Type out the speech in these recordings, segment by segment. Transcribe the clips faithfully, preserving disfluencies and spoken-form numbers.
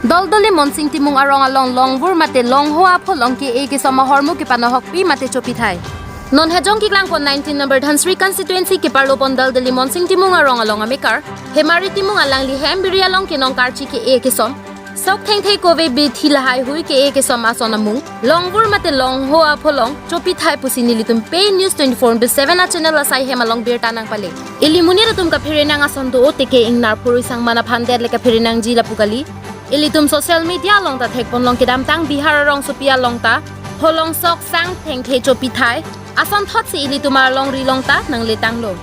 Doldoli Monsing Timung arong along Longvur mate Longho apholong ke-e kesom ahormu kepanohokpi mate chopithai. Non hejong keklangpon nineteen number Dhansiri constituency keparlopon Doldoli Monsing Timung arong along amekar Hemari Timung alangli hem biri along kenong karchi ke-e kesom, sok thengthe kove bethi lahai hui ke-e kesom ason amung Longvur mate Longho apholong chopithai pusi nelitum Pei News twenty-four into seven a channel asai hem along birta nangpale. Ili monit atum kaphere nang ason do-o teke ingnar phurui sangman aphan det le kaphere nangji lapu kali. Ilitum social media along ta thekponlong kedamtang Bihar arongsopi along ta holong sok sang thengthe chopithai asonthotsi ilitum arlongri along ta nangletanglo.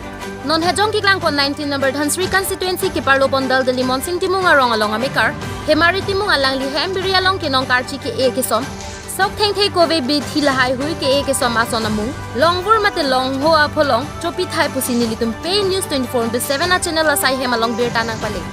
Non hejong keklangpon nineteen number Dhansiri constituency keparlopon Doldoli Monsing Timung arong along amekar Hemari Timung alangli hem biri along kenong karchi ke-e kesom, sok thengthe kove bethi lahai hui ke-e kesom ason amung Longvur mate Longho apholong chopithai pusi nelitum Pei News twenty-four into seven a channel asai hem along birta nangpale.